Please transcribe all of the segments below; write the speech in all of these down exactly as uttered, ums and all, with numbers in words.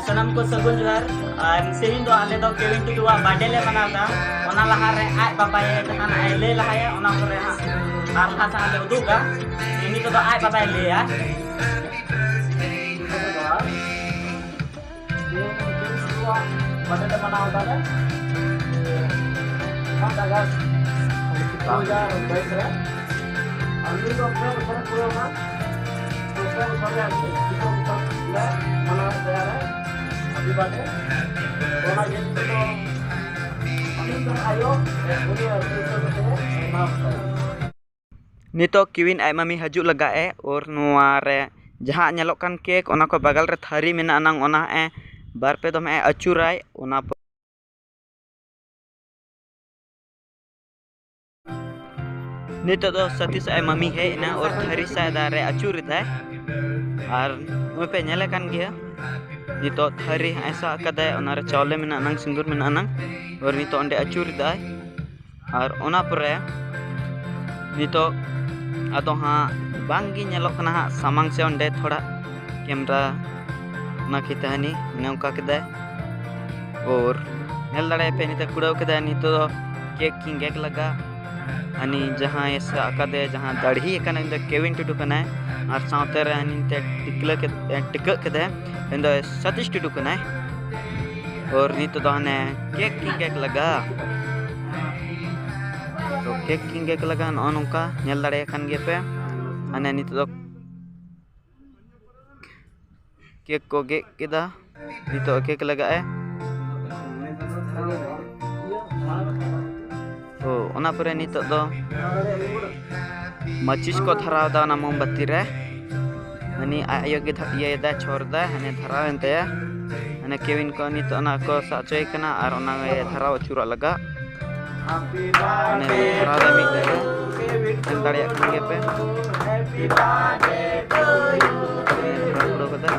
ᱥᱟᱱᱟᱢ ᱠᱚ ᱥᱟᱹᱜᱩᱱ ᱡᱚᱦᱟᱨ᱾ ᱟᱨ ᱛᱮᱦᱮᱧ ᱫᱚ ᱟᱞᱮ ᱫᱚ ᱠᱮᱵᱤᱱ ᱴᱩᱰᱩᱣᱟᱜ ᱵᱟᱨᱛᱷᱰᱮ ᱞᱮ ᱢᱟᱱᱟᱣ ᱮᱫᱟ᱾ ᱚᱱᱟ ᱞᱟᱦᱟᱨᱮ ᱟᱡ ᱵᱟᱵᱟᱭ ᱡᱟᱦᱟᱱᱟᱜ ᱮ ᱞᱟᱹᱭ ᱞᱟᱦᱟᱭᱟ, ᱚᱱᱟ ᱯᱚᱨᱮ ᱦᱟᱸᱜ ᱟᱨ ᱞᱟᱦᱟ ᱥᱮᱫ ᱞᱮ ᱩᱫᱩᱜᱟ᱾ ᱱᱤᱛᱚᱜ ᱫᱚ ᱟᱡ ᱵᱟᱵᱟᱭ ᱞᱟᱹᱭᱟ᱾ ᱛᱮᱦᱮᱧ ᱠᱮᱵᱤᱱ ᱴᱩᱰᱩᱣᱟᱜ ᱵᱟᱨᱛᱷᱰᱮ ᱞᱮ ᱢᱟᱱᱟᱣ ᱮᱫᱟ ᱞᱮ᱾ ᱯᱟᱸᱪ ᱟᱜᱚᱥᱴ ᱫᱩ ᱦᱟᱡᱟᱨ ᱵᱟᱭᱤᱥ ᱨᱮ᱾ ᱟᱨ ᱱᱩᱭ ᱫᱚ ᱯᱮ ᱵᱚᱪᱷᱚᱨᱮ ᱯᱩᱨᱟᱹᱣ ᱮᱱᱟ᱾ ᱯᱮ ᱵᱚᱪᱷᱚᱨ ᱨᱮ ᱟᱨᱠᱤ ᱱᱤᱛᱚᱜ ᱵᱚᱪᱷᱚᱨ ᱞᱮ ᱢᱟᱱᱟᱣᱮᱫ ᱛᱟᱭᱟ ᱞᱮ ᱦᱮᱯᱤ ᱵᱟᱨᱛᱷᱰᱮ᱾ ᱚᱱᱟ ᱤᱭᱟᱹ ᱛᱮᱫᱚ ᱩᱱᱤ ᱫᱚ ᱟᱭᱳ, ᱩᱱᱤ ᱟᱹᱛᱩ ᱫᱤᱥᱚᱢ ᱨᱮ ᱢᱟᱱᱟᱣ ᱠᱮᱫᱟᱭ᱾ ᱱᱤᱛᱚᱜ ᱠᱮᱵᱤᱱ ᱟᱡ ᱢᱟᱢᱤ ᱦᱤᱡᱩᱜ ᱞᱟᱜᱟᱜ ᱮ, ᱟᱨ ᱱᱚᱣᱟ ᱨᱮ ᱡᱟᱦᱟᱸ ᱧᱮᱞᱚᱜ ᱠᱟᱱ ᱠᱮᱠ, ᱚᱱᱟ ᱠᱚ ᱵᱟᱜᱟᱞ ᱨᱮ ᱛᱷᱟᱹᱨᱤ ᱢᱮᱱᱟᱜ ᱟᱱᱟᱝ, ᱚᱱᱟ ᱮ ᱵᱟᱨ ᱯᱮ ᱫᱚᱢ ᱮ ᱟᱹᱪᱩᱨᱟᱭ, ᱚᱱᱟ ᱯᱚᱨ ᱱᱤᱛᱚᱜ ᱫᱚ ᱥᱟᱛᱤᱥ ᱟᱡ ᱢᱟᱢᱤ ᱦᱮᱡ ᱮᱱᱟ ᱟᱨ ᱛᱷᱟᱹᱨᱤ ᱥᱟᱭ ᱫᱟᱨᱮ ᱟᱹᱪᱩᱨ ᱮᱫᱟᱭ᱾ ᱟᱨ ᱱᱚᱜᱼᱚᱭ ᱯᱮ ᱧᱮᱞᱮ ᱠᱟᱱ ᱜᱮᱭᱟ, ᱱᱤᱛᱚᱜ ᱛᱷᱟᱹᱨᱤ ᱦᱟᱸᱜ ᱮ ᱥᱟᱵ ᱟᱠᱟᱫᱟᱭ, ᱚᱱᱟᱨᱮ ᱪᱟᱣᱞᱮ ᱢᱮᱱᱟᱜ ᱟᱱᱟᱝ, ᱥᱤᱸᱫᱩᱨ ᱢᱮᱱᱟᱜ ᱟᱱᱟᱝ, ᱟᱨ ᱱᱤᱛᱚᱜ ᱚᱸᱰᱮ ᱟᱹᱪᱩᱨ ᱮᱫᱟᱭ᱾ ᱟᱨ ᱚᱱᱟ ᱯᱚᱨᱮ ᱱᱤᱛᱚᱜ ᱟᱫᱚ ᱦᱟᱸᱜ ᱵᱟᱝ ᱜᱮ ᱧᱮᱞᱚᱜ ᱠᱟᱱᱟ ᱦᱟᱸᱜ ᱥᱟᱢᱟᱝ ᱥᱮ ᱚᱸᱰᱮ ᱛᱷᱚᱲᱟ ᱠᱮᱢᱨᱟ, ᱚᱱᱟ ᱠᱷᱟᱹᱛᱤᱨ ᱛᱮ ᱦᱟᱹᱱᱤ ᱚᱱᱮ ᱚᱱᱠᱟ ᱠᱮᱫᱟᱭ᱾ ᱟᱨ ᱧᱮᱞ ᱫᱟᱲᱮᱭᱟᱜ ᱯᱮ, ᱱᱤᱛᱚᱜ ᱠᱩᱲᱟᱹᱣ ᱠᱮᱫᱟᱭ᱾ ᱱᱤᱛᱚᱜ ᱫᱚ ᱠᱮᱠ ᱠᱤᱱ ᱜᱮᱠ ᱞᱟᱜᱟ᱾ ᱦᱟᱹᱱᱤ ᱡᱟᱦᱟᱸᱭ ᱥᱟᱵ ᱟᱠᱟᱫᱮ, ᱡᱟᱦᱟᱸ ᱫᱟᱲᱦᱤ ᱟᱠᱟᱱᱟᱭ, ᱩᱱᱤ ᱫᱚ ᱠᱮᱵᱤᱱ ᱴᱩᱰᱩ ᱠᱟᱱᱟᱭ᱾ ᱟᱨ ᱥᱟᱶᱛᱮ ᱨᱮ ᱦᱟᱹᱱᱤ ᱛᱮ ᱴᱤᱠᱞᱟᱹ ᱠᱮᱫ, ᱮ, ᱴᱤᱠᱟᱹᱜ ᱠᱮᱫᱟᱭ, ᱩᱱᱤ ᱫᱚ ᱥᱟᱛᱤᱥ ᱴᱩᱰᱩ ᱠᱟᱱᱟᱭ᱾ ᱟᱨ ᱱᱤᱛᱚᱜ ᱫᱚ ᱦᱟᱱᱮ ᱠᱮᱠ ᱠᱤᱱ ᱜᱮᱠ ᱞᱟᱜᱟ᱾ ᱛᱚ ᱠᱮᱠ ᱠᱤᱱ ᱜᱮᱠ ᱞᱟᱜᱟ ᱱᱚᱜᱼᱚ ᱱᱚᱝᱠᱟ ᱧᱮᱞ ᱫᱟᱲᱮᱭᱟᱜ ᱠᱟᱱ ᱜᱮᱭᱟ ᱯᱮ᱾ ᱦᱟᱱᱮ ᱱᱤᱛᱚᱜ ᱫᱚ ᱠᱮᱠ ᱠᱚ ᱜᱮᱫ ᱠᱮᱫᱟ, ᱱᱤᱛᱚᱜ ᱠᱮᱠ ᱞᱟᱜᱟᱜᱼᱟᱭ᱾ ᱛᱚ ᱚᱱᱟ ᱯᱚᱨᱮ ᱱᱤᱛᱚᱜ ᱫᱚ ᱢᱟᱹᱪᱤᱥ ᱠᱚ ᱫᱷᱚᱨᱟᱣ ᱮᱫᱟ ᱚᱱᱟ ᱢᱳᱢᱵᱟᱛᱤ ᱨᱮ᱾ ᱦᱟᱹᱱᱤ ᱟᱡ ᱟᱭᱳ ᱜᱮ ᱫᱷᱟ-, ᱤᱭᱟᱹᱭᱮᱫᱟᱭ, ᱪᱷᱚᱨ ᱮᱫᱟᱭ, ᱦᱟᱱᱮ ᱫᱷᱚᱨᱟᱣ ᱮᱱ ᱛᱟᱭᱟ᱾ ᱦᱟᱱᱮ ᱠᱮᱵᱤᱱ ᱠᱚ ᱱᱤᱛᱚᱜ ᱚᱱᱟ ᱠᱚ ᱥᱟᱵ ᱦᱚᱪᱚᱭᱮ ᱠᱟᱱᱟ ᱟᱨ ᱚᱱᱟ ᱜᱮ ᱫᱷᱚᱨᱟᱣ ᱟᱹᱪᱩᱨᱚᱜ ᱞᱟᱜᱟᱜ᱾ ᱢᱟᱱᱮ ᱫᱷᱟᱨᱟ ᱫᱷᱟᱹᱵᱤᱡ ᱧᱮᱞ ᱫᱟᱲᱮᱭᱟᱜ ᱠᱟᱱ ᱜᱮᱭᱟ ᱯᱮ᱾ ᱫᱷᱟᱨᱟ ᱯᱩᱨᱟᱹᱣ ᱠᱟᱫᱟ᱾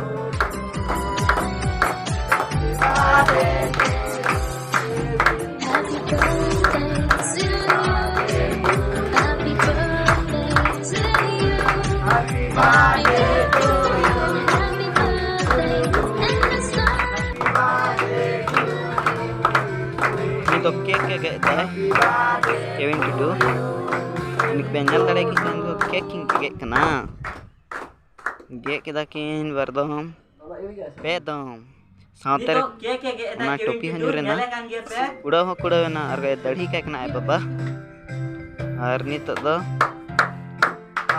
ᱛᱟᱭ, ᱠᱮᱵᱷᱤᱱ ᱴᱩᱰᱩ᱾ ᱩᱱᱤ ᱯᱮ ᱧᱮᱞ ᱫᱟᱲᱮᱭᱟᱜ ᱠᱟᱱ ᱫᱚ ᱠᱮᱠ ᱠᱤᱱ ᱜᱮᱫ ᱠᱟᱱᱟ᱾ ᱜᱮᱫ ᱠᱮᱫᱟ ᱠᱤᱱ ᱵᱟᱨ ᱫᱚᱢ, ᱯᱮ ᱫᱚᱢ᱾ ᱥᱟᱶᱛᱮ ᱨᱮ ᱱᱤᱛᱚᱜ ᱠᱮᱠ ᱮ ᱜᱮᱫ ᱮᱫᱟ, ᱚᱱᱟ ᱠᱮᱵᱷᱤᱱ ᱴᱩᱰᱩ ᱧᱩᱨ ᱮᱱᱟ᱾ ᱧᱮᱞᱮ ᱠᱟᱱ ᱜᱮᱭᱟ ᱯᱮ? ᱠᱩᱲᱟᱹᱣ ᱦᱚᱸ ᱠᱩᱲᱟᱹᱣ ᱮᱱᱟ ᱟᱨ ᱫᱟᱲᱦᱤ ᱠᱟᱭ ᱠᱟᱱᱟ ᱟᱡ ᱵᱟᱵᱟ᱾ ᱟᱨ ᱱᱤᱛᱚᱜ ᱫᱚ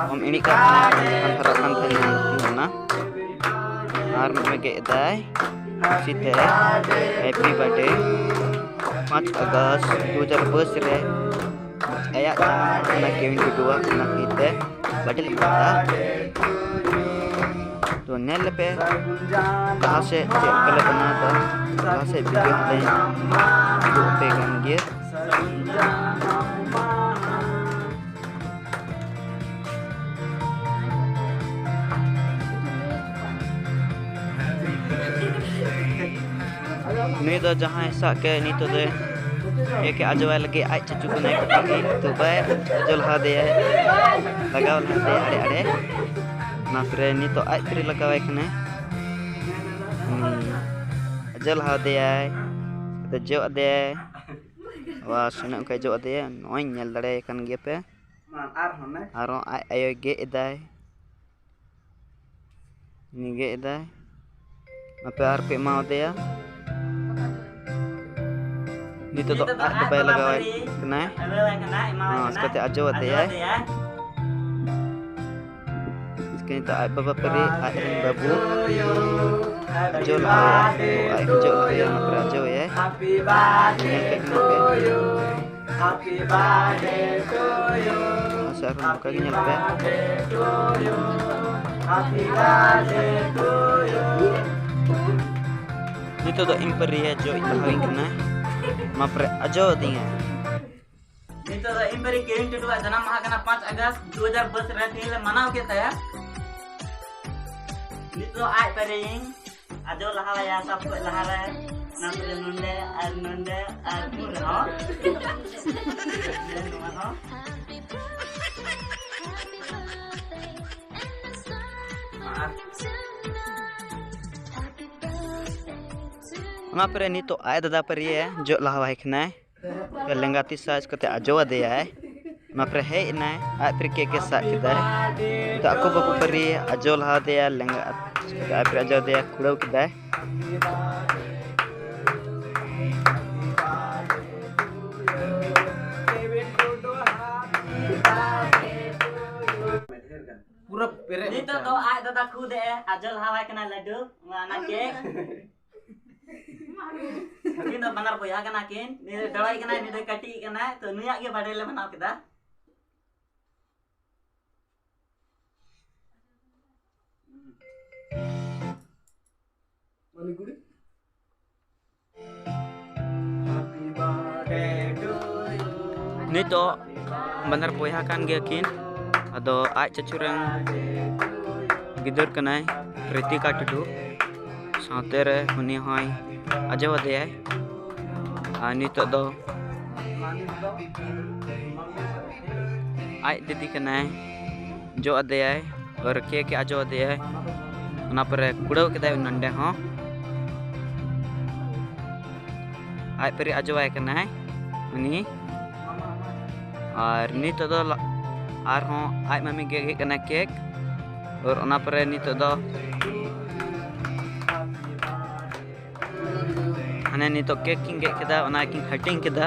ᱵᱚᱢ ᱮᱱᱮᱡ ᱠᱟᱱ ᱛᱟᱦᱮᱱᱟ, ᱡᱚᱠᱷᱚᱱ ᱦᱟᱨᱟᱜ ᱠᱟᱱ ᱛᱟᱦᱮᱱᱟ ᱚᱱᱟ᱾ ᱟᱨ ᱢᱤᱫ ᱜᱮᱫ ᱮᱫᱟᱭ ᱠᱩᱥᱤᱛᱮ, ᱦᱮᱯᱤ ᱵᱟᱨᱛᱷᱰᱮ, ᱯᱟᱸᱪ ᱟᱜᱚᱥᱴ ᱫᱩ ᱦᱟᱡᱟᱨ ᱵᱟᱭᱤᱥ ᱨᱮ ᱟᱭᱟᱜ ᱡᱟᱱᱟᱢ ᱢᱟᱦᱟ ᱠᱟᱱᱟ ᱠᱮᱵᱷᱤᱱ ᱴᱩᱰᱩᱣᱟᱜ, ᱚᱱᱟ ᱠᱷᱟᱹᱛᱤᱨ ᱛᱮ ᱵᱟᱹᱲᱤᱡ ᱞᱮᱠᱟ᱾ ᱛᱚ ᱧᱮᱞ ᱞᱮᱯᱮ ᱞᱟᱦᱟ ᱥᱮᱫ ᱪᱮᱫ ᱞᱮᱠᱟ ᱞᱮ ᱵᱮᱱᱟᱣ ᱮᱫᱟ, ᱞᱟᱦᱟ ᱥᱮᱫ ᱵᱷᱤᱰᱤᱭᱳ ᱦᱚᱸᱞᱮ ᱩᱫᱩᱜ ᱟᱯᱮ ᱠᱟᱱ ᱜᱮᱭᱟ᱾ ᱱᱩᱭ ᱫᱚ ᱡᱟᱦᱟᱸᱭ ᱥᱟᱵ ᱠᱮᱫ, ᱱᱤᱛᱚᱜ ᱫᱚ ᱮᱠᱮ ᱟᱡᱚᱣᱟᱭ ᱞᱟᱹᱜᱤᱫ ᱟᱡ ᱪᱟᱪᱩ ᱠᱟᱱᱟᱭ ᱠᱟᱹᱴᱤᱡ ᱜᱮ, ᱱᱤᱛᱚᱜ ᱵᱟᱭ ᱟᱡᱚ ᱞᱟᱦᱟ ᱫᱮᱭᱟᱭ, ᱞᱟᱜᱟᱣ ᱞᱟᱦᱟ ᱫᱮᱭᱟᱭ ᱟᱲᱮ ᱟᱲᱮ᱾ ᱚᱱᱟ ᱯᱚᱨᱮ ᱱᱤᱛᱚᱜ ᱟᱡ ᱯᱚᱨᱮ ᱞᱟᱜᱟᱣᱟᱭ ᱠᱟᱱᱟᱭ᱾ ᱦᱩᱸ᱾ ᱟᱡᱚ ᱞᱟᱦᱟ ᱫᱮᱭᱟᱭ, ᱟᱫᱚ ᱡᱚᱜ ᱟᱫᱮᱭᱟᱭ᱾ ᱵᱟᱥ, ᱚᱱᱮ ᱚᱱᱠᱟᱭ ᱡᱚᱜ ᱟᱫᱮᱭᱟ, ᱱᱚᱜᱼᱚᱭ ᱧᱮᱞ ᱫᱟᱲᱮᱭᱟᱭ ᱠᱟᱱ ᱜᱮᱭᱟ ᱯᱮ᱾ ᱟᱨᱦᱚᱸ ᱟᱡ ᱟᱭᱳᱭ ᱜᱮᱫ ᱮᱫᱟᱭ᱾ ᱩᱱᱤ ᱜᱮᱫ ᱮᱫᱟᱭ᱾ ᱟᱯᱮ ᱟᱨ ᱯᱮ ᱮᱢᱟᱣᱟᱫᱮᱭᱟ᱾ ᱱᱤᱛᱚᱜ ᱫᱚ ᱟᱡ ᱫᱚ ᱵᱟᱭ ᱞᱟᱜᱟᱣᱟᱭ ᱠᱟᱱᱟᱭ᱾ ᱦᱚᱸ, ᱪᱤᱠᱟᱹᱛᱮ ᱟᱡᱚ ᱟᱫᱮᱭᱟᱭ᱾ ᱪᱤᱠᱟᱹ ᱱᱤᱛᱚᱜ ᱟᱡ ᱵᱟᱵᱟ ᱯᱟᱹᱨᱤ, ᱟᱡ ᱨᱮᱱ ᱵᱟᱹᱵᱩ ᱟᱡᱚ ᱞᱟᱦᱟᱭᱟ᱾ ᱟᱡ ᱦᱚᱸ ᱡᱚᱜ ᱞᱟᱦᱟᱭᱟ, ᱚᱱᱟ ᱯᱚᱨᱮ ᱟᱡᱚᱭᱟᱭ᱾ ᱧᱮᱞ ᱠᱟᱜ ᱠᱟᱱᱟ ᱯᱮ᱾ ᱟᱨ ᱥᱮ ᱟᱨᱦᱚᱸ ᱱᱚᱝᱠᱟ ᱜᱮ ᱧᱮᱞ ᱯᱮ᱾ ᱱᱤᱛᱚᱜ ᱫᱚ ᱤᱧ ᱯᱟᱹᱨᱤᱭᱟ ᱡᱚ ᱤᱧ ᱞᱟᱦᱟᱣᱤᱧ ᱠᱟᱱᱟ, ᱚᱱᱟ ᱯᱚᱨᱮ ᱟᱡᱚ ᱟᱹᱫᱤᱧᱟ᱾ ᱱᱤᱛᱚᱜ ᱫᱚ ᱤᱧ ᱯᱟᱹᱨᱤ ᱠᱮᱵᱷᱤᱱ ᱴᱩᱰᱩᱣᱟᱜ ᱡᱟᱱᱟᱢ ᱢᱟᱦᱟ ᱠᱟᱱᱟ, ᱯᱟᱸᱪ ᱟᱜᱚᱥᱴ ᱫᱩ ᱦᱟᱡᱟᱨ ᱵᱟᱭᱤᱥ ᱨᱮ ᱛᱮᱦᱮᱧ ᱞᱮ ᱢᱟᱱᱟᱣ ᱠᱮᱫ ᱛᱟᱭᱟ᱾ ᱱᱤᱛᱚᱜ ᱟᱡ ᱯᱟᱹᱨᱤ ᱟᱡᱚ ᱞᱟᱦᱟᱭᱟ, ᱥᱟᱵ ᱠᱚ ᱞᱟᱦᱟᱨᱮ, ᱚᱱᱟ ᱯᱚᱨᱮ ᱱᱚᱸᱰᱮ ᱟᱨ ᱱᱚᱸᱰᱮ ᱟᱨ ᱱᱚᱸᱰᱮ ᱦᱚᱸ᱾ ᱱᱚᱣᱟ ᱦᱚᱸ᱾ ᱟᱨ ᱚᱱᱟ ᱯᱚᱨᱮ ᱱᱤᱛᱚᱜ ᱟᱡ ᱫᱟᱫᱟ ᱯᱟᱹᱨᱤᱭᱮ ᱡᱚᱜ ᱞᱟᱦᱟᱣᱟᱭ ᱠᱟᱱᱟᱭ᱾ ᱞᱮᱸᱜᱟ ᱛᱤ ᱥᱟᱡᱽ ᱠᱟᱛᱮ ᱟᱡᱚ ᱟᱫᱮᱭᱟᱭ᱾ ᱚᱱᱟ ᱯᱚᱨᱮ ᱦᱮᱡ ᱮᱱᱟᱭ, ᱟᱡ ᱯᱚᱨᱮ ᱠᱮᱠ ᱮ ᱥᱟᱵ ᱠᱮᱫᱟᱭ᱾ ᱱᱤᱛᱚᱜ ᱟᱠᱚ ᱵᱟᱹᱦᱩ ᱯᱟᱹᱨᱤ ᱟᱡᱚ ᱞᱟᱦᱟ ᱟᱫᱮᱭᱟ, ᱞᱮᱸᱜᱟ ᱛᱤ ᱥᱟᱡᱽ ᱠᱟᱛᱮ ᱟᱡ ᱯᱚᱨᱮ ᱟᱡᱚ ᱟᱫᱮᱭᱟ, ᱠᱩᱲᱟᱹᱣ ᱠᱮᱫᱟᱭ᱾ ᱯᱩᱨᱟᱹ ᱯᱮᱨᱮᱡ ᱱᱤᱛᱚᱜ ᱫᱚ ᱟᱡ ᱫᱟᱫᱟ ᱠᱷᱩᱫ ᱮ ᱟᱡᱚ ᱞᱟᱦᱟᱣᱟᱭ ᱠᱟᱱᱟ ᱞᱟᱹᱰᱩ, ᱚᱱᱟ ᱠᱮᱠ᱾ ᱩᱱᱠᱤᱱ ᱫᱚ ᱵᱟᱱᱟᱨ ᱵᱚᱭᱦᱟ ᱠᱟᱱᱟ ᱠᱤᱱ᱾ ᱱᱩᱭ ᱫᱚ ᱫᱚᱲᱚᱭ ᱠᱟᱱᱟᱭ, ᱱᱩᱭ ᱫᱚ ᱠᱟᱹᱴᱤᱡ ᱠᱟᱱᱟᱭ, ᱛᱚ ᱱᱩᱭᱟᱜ ᱜᱮ ᱵᱟᱨᱛᱷᱰᱮ ᱞᱮ ᱢᱟᱱᱟᱣ ᱠᱮᱫᱟ᱾ ᱱᱤᱛᱚᱜ ᱵᱟᱱᱟᱨ ᱵᱚᱭᱦᱟ ᱠᱟᱱ ᱜᱮᱭᱟ ᱠᱤᱱ᱾ ᱟᱫᱚ ᱟᱡ ᱪᱟᱪᱳ ᱨᱮᱱ ᱜᱤᱫᱟᱹᱨ ᱠᱟᱱᱟᱭ ᱨᱤᱛᱤᱠᱟ ᱴᱩᱰᱩ, ᱥᱟᱶᱛᱮ ᱨᱮ ᱩᱱᱤ ᱦᱚᱸᱭ ᱟᱡᱚ ᱟᱫᱮᱭᱟᱭ᱾ ᱟᱨ ᱱᱤᱛᱚᱜ ᱫᱚ ᱟᱡ ᱫᱤᱫᱤ ᱠᱟᱱᱟᱭ, ᱡᱚ ᱟᱫᱮᱭᱟᱭ, ᱟᱨ ᱠᱮᱠ ᱮ ᱟᱡᱚ ᱟᱫᱮᱭᱟᱭ᱾ ᱚᱱᱟ ᱯᱚᱨᱮ ᱠᱩᱲᱟᱹᱣ ᱠᱮᱫᱟᱭ ᱩᱱᱤ ᱱᱚᱸᱰᱮ ᱦᱚᱸ᱾ ᱟᱡ ᱯᱟᱹᱨᱤ ᱟᱡᱚᱣᱟᱭ ᱠᱟᱱᱟᱭ ᱩᱱᱤ᱾ ᱟᱨ ᱱᱤᱛᱚᱜ ᱫᱚ ᱞᱟ-, ᱟᱨᱦᱚᱸ ᱟᱡ ᱢᱟᱢᱤ ᱜᱮᱫ ᱮᱫ ᱠᱟᱱᱟ ᱠᱮᱠ᱾ ᱟᱨ ᱚᱱᱟ ᱯᱚᱨᱮ ᱱᱤᱛᱚᱜ ᱫᱚ ᱦᱟᱱᱮ ᱱᱤᱛᱚᱜ ᱠᱮᱠ ᱠᱤᱱ ᱜᱮᱫ ᱠᱮᱫᱟ, ᱚᱱᱟ ᱠᱤᱱ ᱦᱟᱹᱴᱤᱧ ᱠᱮᱫᱟ᱾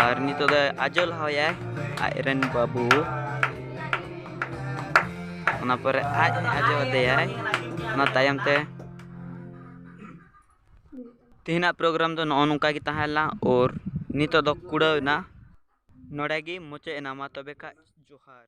ᱟᱨ ᱱᱤᱛᱚᱜ ᱫᱚ ᱟᱡᱚ ᱞᱟᱦᱟᱭᱟᱭ ᱟᱡ ᱨᱮᱱ ᱵᱟᱹᱵᱩ᱾ ᱚᱱᱟ ᱯᱚᱨᱮ ᱟᱡ ᱟᱡᱚ ᱟᱫᱮᱭᱟᱭ᱾ ᱚᱱᱟ ᱛᱟᱭᱚᱢ ᱛᱮ ᱛᱮᱦᱮᱧᱟᱜ ᱯᱨᱳᱜᱨᱟᱢ ᱫᱚ ᱱᱚᱜᱼᱚ ᱱᱚᱝᱠᱟ ᱜᱮ ᱛᱟᱦᱮᱸ ᱞᱮᱱᱟ᱾ ᱟᱨ ᱱᱤᱛᱚᱜ ᱫᱚ ᱠᱩᱲᱟᱹᱣ ᱮᱱᱟ, ᱱᱚᱰᱮ ᱜᱮ ᱢᱩᱪᱟᱹᱫ ᱮᱱᱟ᱾ ᱢᱟ ᱛᱚᱵᱮ ᱠᱷᱟᱡ ᱡᱚᱦᱟᱨ᱾